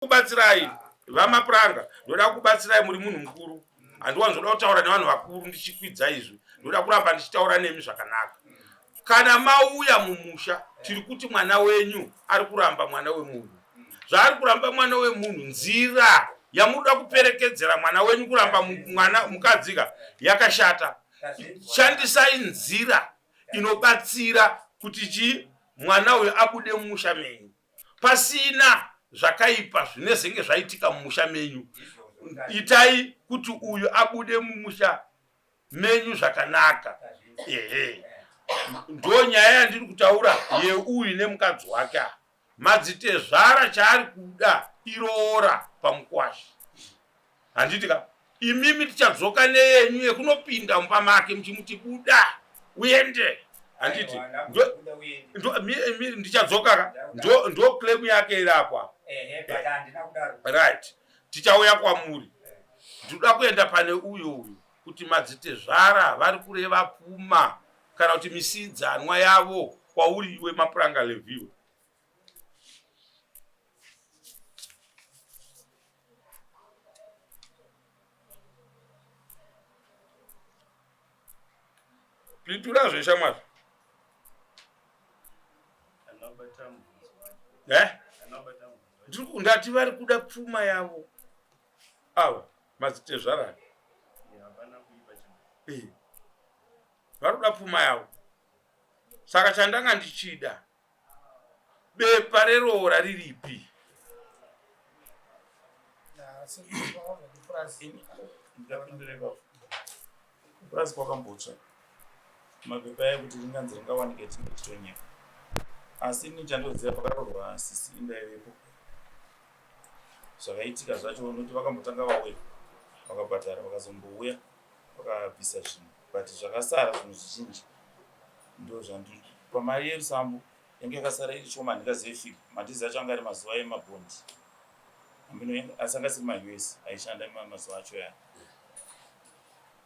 Kubatsirai vaMapuranga, ndoda kubatsirai, muri munhu mukuru. Handiwanzoda kutaura nevanhu vakuru ndichikwidza izvi, ndoda kuramba ndichitaura nemi zvakanaka. Kana mauya mumusha, tiri kuti mwana wenyu ari kuramba mwana wemunhu. Zvaari kuramba mwana wemunhu, nzira yamunoda kuperekedzera mwana wenyu kuramba mwana mukadzika yakashata. Shandisai nzira inobatsira kuti chii mwana uyu abude mumusha menyu pasina zvakaipa zvinezenge zvaitika mumusha menyu. Itai kuti uyu abude mumusha menyu zvakanaka. Ehe, ndo nyaya yandiri kutaura yeuyu nemukadzi wake. Madzitezvara chaari kuda iroora pamukwasha, handiti ka? Imimi tichadzoka neyenyu yekunopinda mumba make muchimuti buda uende, handiti? Ndichadzoka ka, ndo claim yake iri apo. Right, tichauya kwamuri. Ndinoda kuenda pane uyo uyu kuti madzitezvara vari kureva pfuma kana kuti misiidzanwa yavo kwauri iwe Mapuranga Levhiwe. Pindura zveshamwari. Eh? Ndati vari kuda pfuma yavo ava madzitezvara eh. Vari kuda pfuma yavo. Saka chandanga ndichida bepa reroora riripi? Kupurazi kwakambotsva mapepa aya kuti ringanzi ringawanike tinge titonyepa, asi ini chandoziva pakarorwa sisi indaivepo. Zvakaitika zvacho noti vakambotanga vauya vakabhadhara, vakazombouya vakabvisa zvinhu, but zvakasara zvinhu zvizhinji ndo zvandi pamari yerusambo yange yakasara iri shoma, handingazive figure. Madhizi acho anga ari mazuva emabhondi ameno, asi anga asiri maUS aishanda mazuva acho aya.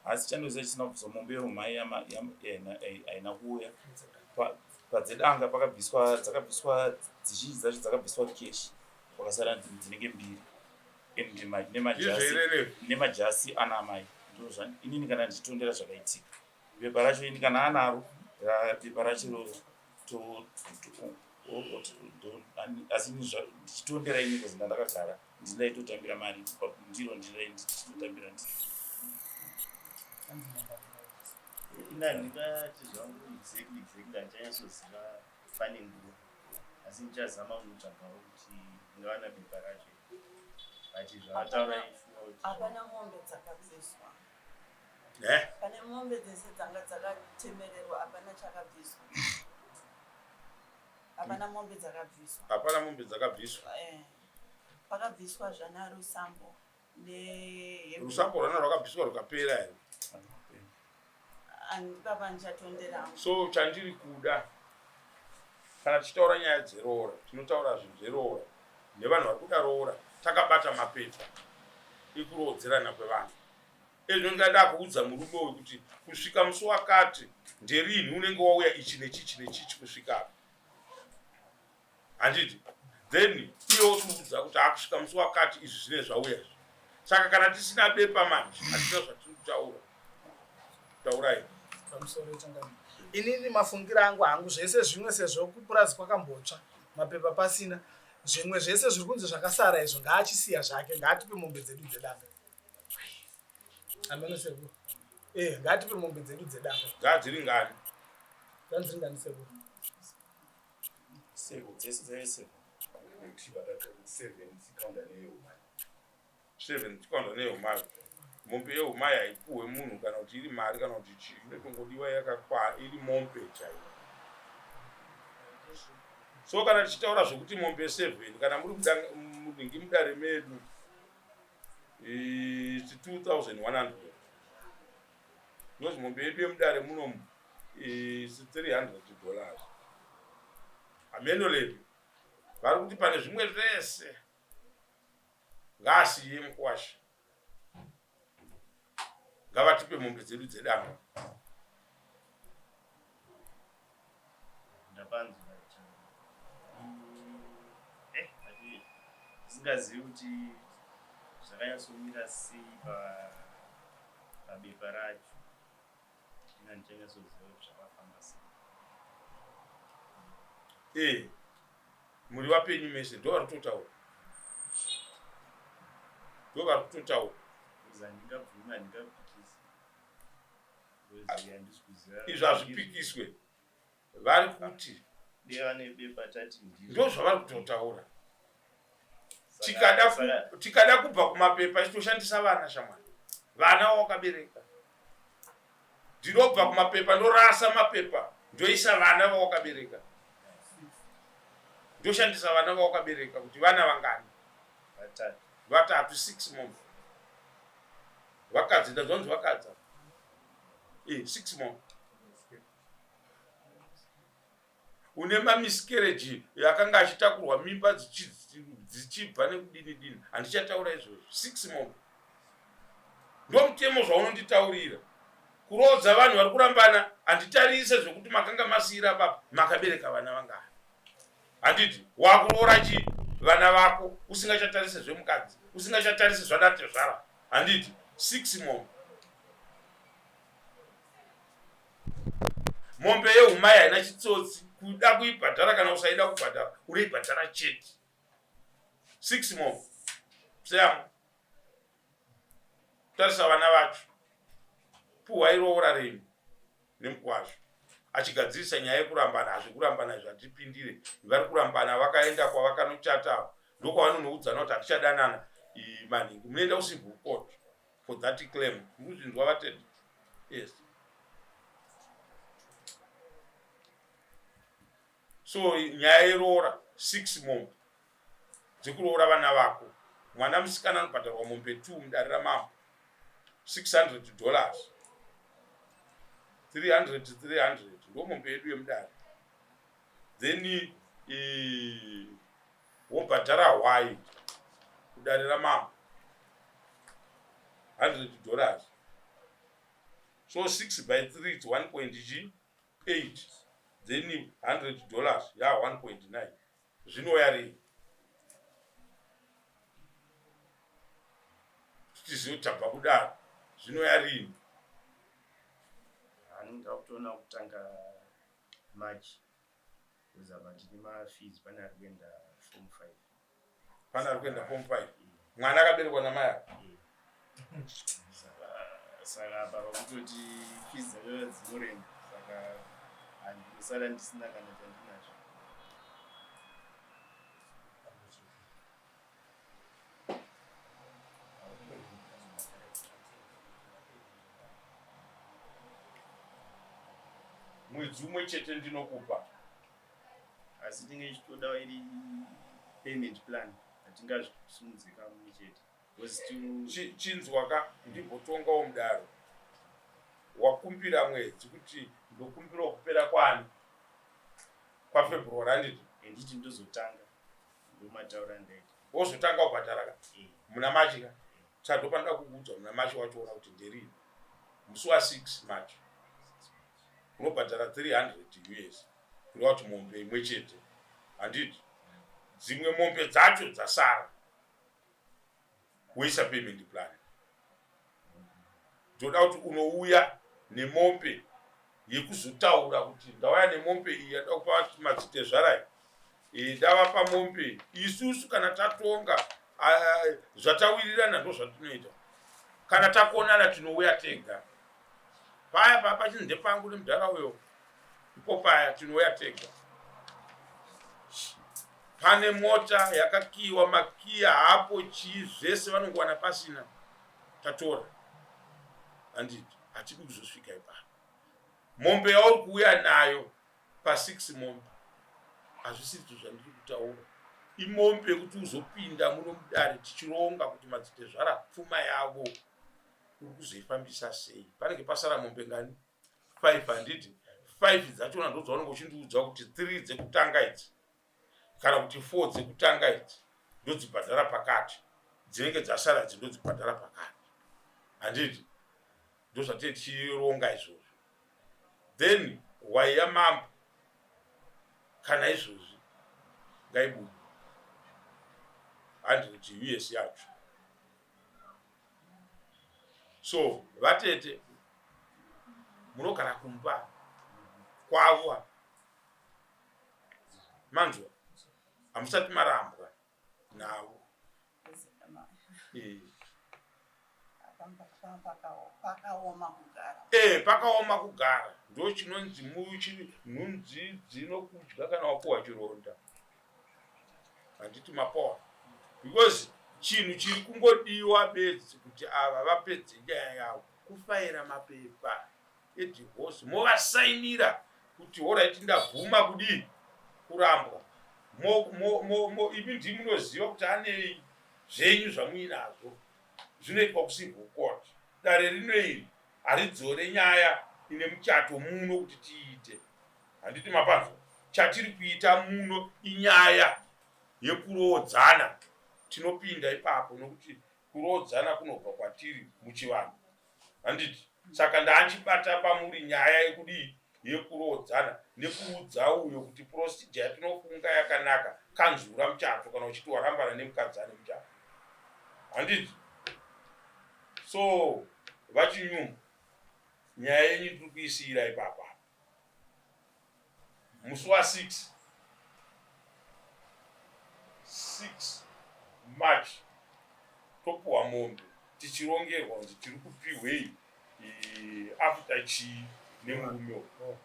Asi chandoziva chisina kubviswa mombe yerumhai haina kuuya padzedanga pakabviswa, dzakabviswa dzizhinji dzacho dzakabviswa cash, kwakasara dzinenge mbiri and nemajasi ana amai. Inini kana ndichitondera zvakaitika bepa racho, ini kana anaro bepa racho iroro, asi ndichitondera ini kuzi ndandakagara ndindaitotambira mari ndiro ndichitotambira. Ina ndingati zvangu exactly exactly handichanyatsoziva pane nguva, asi ndichazama kunotsvagawo kuti ndingawana bepa racho, but zvavataura ishuwa kuti hapana mombe dzakabviswa. Eh? Pane mombe dzese dzanga dzakatemererwa, hapana chakabviswa, hapana mombe dzakabviswa. Hapana mombe dzakabviswa. Eh, pakabviswa zvana rusambo nehembe. Rusambo rwana rwakabviswa rukapera here? Andipapa ndichatondera. So chandiri kuda, kana tichitaura nyaya dzeroora, tinotaura zvinhu zveroora nevanhu vari kuda roora takabata mapepa ekuroodzerana kwevanhu. Ezvino ndingada kuudza murume uyu kuti kusvika musi wakati nderinhi unenge wauya ichi nechichi nechichi kusvika apa, handiti? Then iye wotiudza kuti akusvika musi wakati izvi zvine zvauya izvi. Saka kana tisina bepa manje hatina zvatiri kutaura. Taurai. Pamusoro changamire, inini mafungiro angu hangu, zvese zvimwe sezvo kupurazi kwakambotsva mapepa pasina, zvimwe zvese zviri kunzi zvakasara izvo ngaachisiya zvake, ngaatipe mombe dzedu dzedanga. Ameno sekuru. Eh, ngaatipe mombe dzedu dzedanga. Dzadziri ngani? Dzadziri ngani sekuru? Seven, dzese dzaive seven. Seven dzikaunda neyehumai. Seven dzikaunda neyehumai. Mombe yehumai haipuhwe munhu kana kuti iri mari kana kuti chii, inotongodiwa yakakwa iri mombe chaiyo. So kana tichitaura zvokuti mombe seven, kana muri munhingi mudare medu, it's 2100 because mombe yedu yemudare munomu is $300. Hameno ledu vari kuti pane zvimwe zvese ngaasiye mukwasha, ngavatipe mombe dzedu dzedanga. Ndapanzwa. Eh, Ndisingazivi kuti zvakanyatsomira sei pabepa racho. Ina ndichanyatsoziva kuti zvakafamba sei. Eh, muri vapenyu mese ndo vari kutotaura. Ndo vari kutotaura. Handingabvumi, handingapikisi. Izvo hazvipikiswe. Vari kuti ndozvavari kutotaura. Tikada kubva kumapepa chitoshandisa vana shamwari. Vana wawakabereka. Ndinobva kumapepa ndorasa mapepa ndoisa vana vawakabereka. Ndoshandisa vana vawakabereka kuti vana vangani? Vatatu, 6 mombe. Vakadzi ndazvanzi vakadzi. 6 mombe. Une mamiscarriage akanga achitakurwa mimba dzichibva nekudini dini. Handichataura izvozvo. 6 mombe. Ndomutemo zvaunonditaurira. Kuroodza vanhu vari kurambana handitarise zvekuti makanga masiira baba makabereka vana vangani. Handiti wakuroora chi vana vako usingachatarise zvemukadzi, usingachatarise zvadatezvara. Handiti 6 mombe. Mombe yehumai haina chitsotsi, kuda kuibhadhara kana usaida kubhadhara unoibhadhara chete. 6 mombe. Seyamo. Tarisa vana vacho. Puhwai roora renyu nemukwasha. Achigadzirisa nyaya yekurambana, hazvekurambana izvi hatipindire. Vari kurambana vakaenda kwavakanochata ava. Ndokwavanonoudzana kuti hatichadanana maningi. Munoenda kucivil court for that claim. Mukuzvinzwa vatete? Yes. So nyaya yeroora 6 mombe dzekuroora vana vako. Mwana musikana anobhadharwa mombe 2 mudare ramambo. $600. 300 300 ndo mombe yedu yemudare. Then wobhadhara hwai kudare ramambo $100. So 6 by 3 it's 1.8, then $100 ya 1.9. Zvinouya rini? Tizive kuti tabva kudaro. Zvinouya rini? Anoda kutoona kutanga March. Because apa tine mafees, pane ari kuenda form 5. Pane ari kuenda form 5. Mwana akaberekwa namai ava. Saka apa vakutoti fees dzacho dzinorema, saka handisara ndisina kana chandinacho. Mwedzi umwe chete ndinokupa. Asi tinge ichitoda iri payment plan, hatingazvisimudze kamwe chete. Chinzwa ka, ndimbotongawo mudaro. Wakumbira mwedzi kuti ndokumbirawo kupera kwani? KwaFebruary handiti? Handiti ndozotanga, ndomataura ndaita. Wozotanga kubhadhara ka? Muna March ka? Saka ndopanoda kukuudza muna March wachoona kuti nderini. Musi wa 6 March. Unobhadhara 300 US. Kureva kuti mombe imwe chete. Handiti? Dzimwe mombe dzacho dzasara. Woisa payment plan. Ndoda kuti unouya nemombe yekuzotaura kuti ndauya nemombe iyi yada kupa madzitezvarai. Ndavapa mombe. Isusu kana tatonga zvatawirirana ndozvatinoita. Kana takonana tinouya tega. Paya papa chinhu ndepangu nemudhara uyo. Ipo paya tinouya tega. Pane mota yakakiwa makiya hapo chii zvese vanongowana pasina. Tatora. Handiti hatidi kuzosvika ipapo. Mombe yauri kuuya nayo pa 6 mombe hazvisizvo zvandiri kutaura. Imombe yekuti uzopinda muno mudare tichironga kuti madzitezvara pfuma yavo uri kuzoifambisa sei. Panenge pasara mombe ngani? 5 handiti? 5 dzachona ndodzaunenge uchindiudza kuti 3 dzekutanga idzi kana kuti 4 dzekutanga idzi ndodzibhadhara pakati, dzinenge dzasara idzi ndodzibhadhara pakati. Handiti? Ndozvatiri tichironga izvozvo. Then hwai yamambo kana izvozvi ngaibude. 100 us yacho. So vatete munogara kumba kwavo, manzwa, hamusati marambwa navo. Pakaoma kugara. Pakaoma kugara, ndo chinonzi nhunzi dzinokudya kana wapuhwa chironda, handiti mapoa? Because chinhu chiri kungodiwa bedzi kuti ava vapedze nyaya yavo kufaira mapepa edivorce, movasainira kuti alright, ndabvuma kudii, kurambwa. Imi ndii munoziva kuti anei zvenyu zvamuinazvo. Zvinoitwa kucivil court. Dare rino iri haridzore nyaya ine muchato muno kuti tiite, handiti mapanzwa? Chatiri kuita muno inyaya yekuroodzana. Tinopinda ipapo nokuti kuroodzana kunobva kwatiri muchivanhu, handiti? Saka ndaachibata pamuri nyaya yekudii, yekuroodzana, nekuudza uyo kuti procedure yatinofunga yakanaka, kanzura muchato kana uchiti warambana nemukadzi ane muchato, handiti? So vaChinyumbu, nyaya yenyu tiri kuisiyira ipapa. Musi wa6 6 March topuhwa mombe, tichirongerwa kunzi tiri kupihwei after chii nemurume uyu.